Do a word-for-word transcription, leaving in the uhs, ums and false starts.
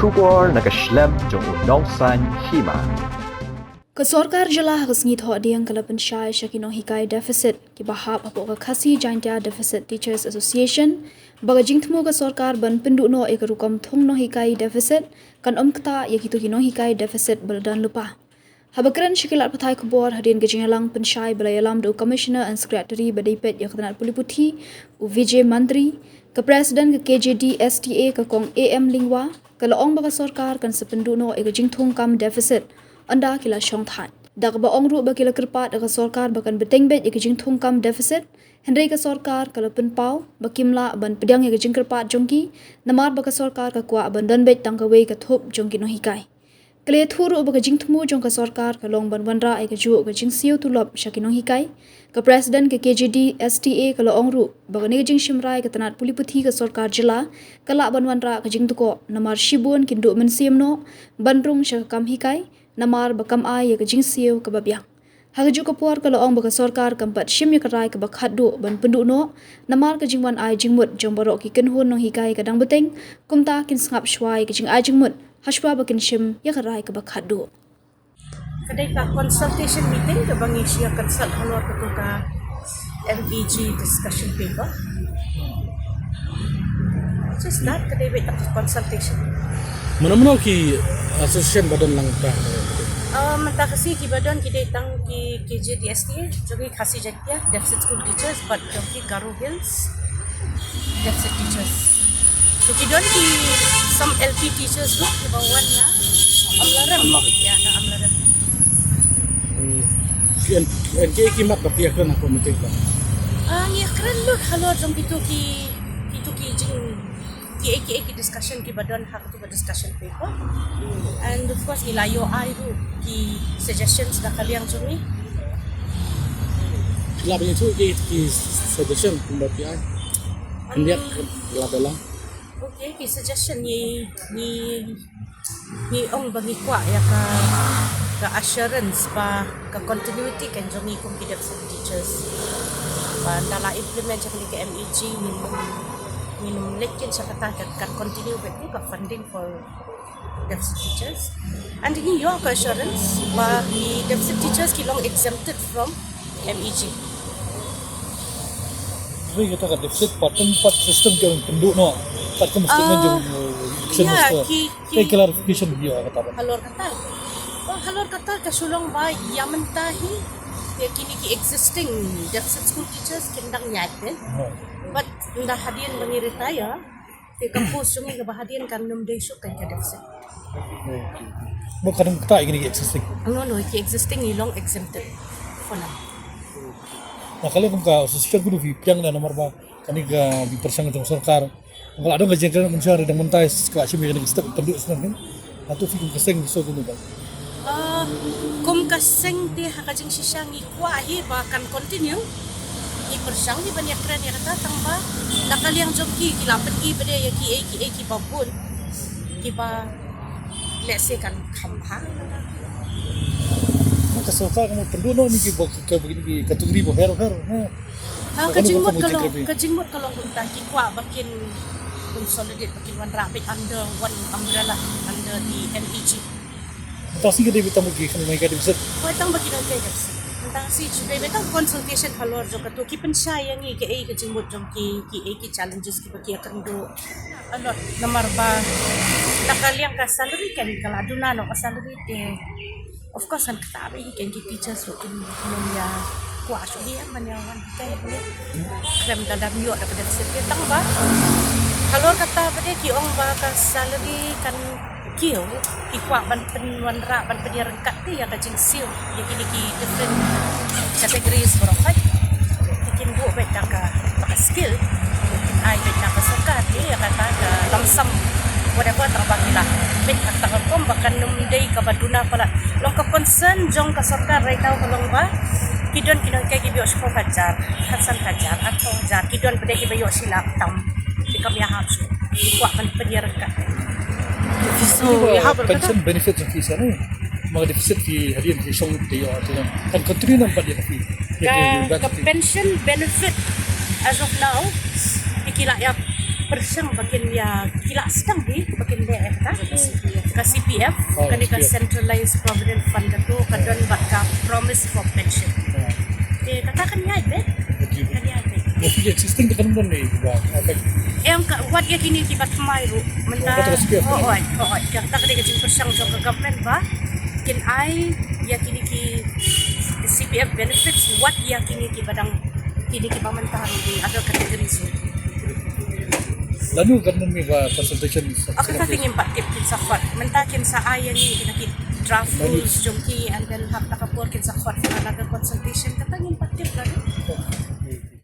Khubor na ka shlem jong u nongsan hima. Ka sorkar jylla ha ka sngi Thohdieng ka la pynshai sha ki nonghikai deficit kiba hap hapoh ka Khasi Jaintia Deficit Teachers Association ba ka jingthmu ka sorkar ban pynduh noh ïa ka rukom thung nonghikai deficit kan ym ktah ïa kito ki nonghikai deficit ba la don lypa. Haba kren sha ki lad pathai khubor hadien ka jingïalang pynshai ba la ïalam da u Commissioner and Secretary ba dei peit ïa ka tnat pule puthi, u Vijay Mantri, ka President ka K J D S T A ka Kong A M Lyngwa, ka la ong ba ka sorkar kan sa pynduh noh ïa ka jingthung kam deficit ynda ki la shong thait. Da kaba ong ruh ba ki la kyrpad ïa ka sorkar ba kan bteng beit ïa ka jingthung kam deficit, hynrei ka sorkar ka la pynpaw ba kim lah ban pdiang ïa ka jingkyrpad jong ki, namar ba ka sorkar ka kwah ban don beit tang kawei ka thup jong ki nonghikai. Ka la ïathuh ruh ba ka jingthmu jong ka sorkar ka long ban wanrah ïa ka juh ka jingsiew tulop sha ki nonghikai. Ka President ka K J D S T A ka la ong ruh ba kane ka jingshim rai ka tnat pule puthi ka sorkar jylla ka lah ban wanrah ka jingtkoh namar shibun kin duh mynsiem noh ban rung sha ka kam hikai namar ba kam ai ïa ka jingsiew kaba biang. Ha kajuh ka por ka la ong ba ka sorkar kam pat shim ïa ka rai kaba khatduh ban pynduh noh namar ka jingwan ai jingmut jong baroh ki kynhun nonghikai ka dang bteng, kumta kin sngap shwa ïa ka jingai jingmut hashwa ba kin shim ïa ka rai kaba khatduh. Ka dei ka consultation meeting kaba ngi shu ïa consult halor katu ka M E G discussion paper. Just that, ka dei beit ka consultation. Mano mano ki association ba don lang ta? Ah, mynta ka sngi kiba don ki dei tang ki K J D S T A, jong ki Khasi Jaintia Deficit School Teachers, bad jong ki Garo Hills Deficit Teachers. So ki don ki some L P teachers ruh kiba wan na Amlarem. Amlarem. Ya, na Amlarem. Hmm. Ki en, en ki, ki mat ba ki ïakren ha ka meeting ba? Ah, ngi ïakren lut halor jong kitu ki, kitu ki jing, ki, ki, ki discussion kiba don ha katu ka discussion paper. And of course ngi la ïoh ai ruh ki suggestions na ka liang jong ngi. Ki la bynta ki, ki suggestion kumba ki ai. Khyndiat ki la bela. Okay, ki suggestion ngi, ngi, ngi ong ba ngi kwah ïa ka, ka assurance ba ka continuity kan jong ngi kum ki deficit teachers. Ba ynda la implement ïa kane ka M E G ngin, ngin leit kin sha kata kan, kan continue beit ka funding for deficit teachers. And ngi ïoh ka assurance ba ki deficit teachers ki long exempted from M E G. Hynrei kata ka deficit pat ym pat system ka pynduh noh. Pat kum statement jong, uh, education minister. Ki, ki, eh, clarification ïa kata ba. Halor kata. Oh, halor kata ka shu long ba ïa mynta hi, ïa kine ki existing deficit school teachers kin dang ïaid, eh. But ynda hadien ba ngi retire, te ka post jong ngi kaba hadien kan nym dei shuh kan ka deficit. Ba ka dang ktah ïa kine ki existing. No, no, ki existing ngi long exempted for now. Na ka liang kum ka association, kano phi pdiang na namar ba kane ka jingpyrshang jong sorkar. Nga la don ka jingkren mynshwa, dang mynta ka la shim ïa kane ka step pynduh snem kan. Hato phi kum ka seng phi sngew kumno ba? Ah, kum ka seng te ha ka jingshisha ngi kwah hi ba kan continue. Ngi pyrshang hi ban ïakren ïa kata, tang ba na ka liang jong ki, ki la pyni pat ïa kiei kiei kiba bun kiba lehse kan kham bha. Ka sorkar ka mut pynduh noh ïa ki ba ka, ka, ka category ba her her, ha. Ha, ka jingmut ka long, ka jingmut ka long kumta, ki kwah ba kin consolidate, ba kin wanrah beit under one umbrella, under the M E G. Mynta sngi ka dei beit tang ba ki nonghikai deficit. Hooid, tang ba ki nonghikai deficit. Mynta sngi shu dei beit tang consultation halor jong katu, ki pynshai ïa ngi kaei ka jingmut jong ki, kiei ki challenges kiba ki ïakynduh. Halor namar ba na ka liang ka salary kan, ka la duna noh ka salary te. Of course kan ktah beit hi, kan ki teachers ruh kin ym ïa kwah shuh hi ban ïa wan hikai hi. Khlem da dam ïoh da ka deficit te, tang ba halor kata pat ki ong ba ka salary kan kiew, ki kwah ban pynwanrah, ban pynïaryngkat te ïa ka jingsiew ïa kine ki different categories baroh. Ki kin buh beit da ka, da ka skill, ai beit da ka sorkar, ïa kata ka lump sum, whatever, tang ba ki la beit ha kata ka rukom ba kan ym dei kaba duna palat. Long ka concern jong ka sorkar right now ka long ba ki don ki nonghikai kiba ïoh shiphew hajar, khatsan hajar, arphew hajar, ki don pat kiba ïoh shi lak tam. Ki kam ïahap shuh, ki kwah ban pynïaryngkat. So, ïahap pension benefit jong ki sha ne? Ma ka deficit ki hadien ki shong te ïoh te kan continue nang pat ïa ka fee. Ka, ka pension benefit as of now, ki la ïa pyrshang ba kin ïa, ki la sdang hi ba kin leh ïa kata ka C P F, kane ka Centralized Provident Fund, kato ka don bad ka promise for pension. Te kata kan ïaid beit, kan ïaid beit. Existing ka kan don ni ba. Em, ka wat ïa kine kiba thymmai ruh mynta. Hooid, hooid, kata ka dei ka jingpyrshang jong ka government ba kin ai ïa kine ki C P F benefits wat ïa kine kiba dang, kine kiba mynta ha ki other categories ruh. Lano kan don ni ba consultation? Kata te ngim pat tip, kin sa khot mynta, kin sa ai ïa ngi kita ki draft rules jong ki, and then ha kata ka por kin sa khot for another consultation. Kata ngim pat tip lano.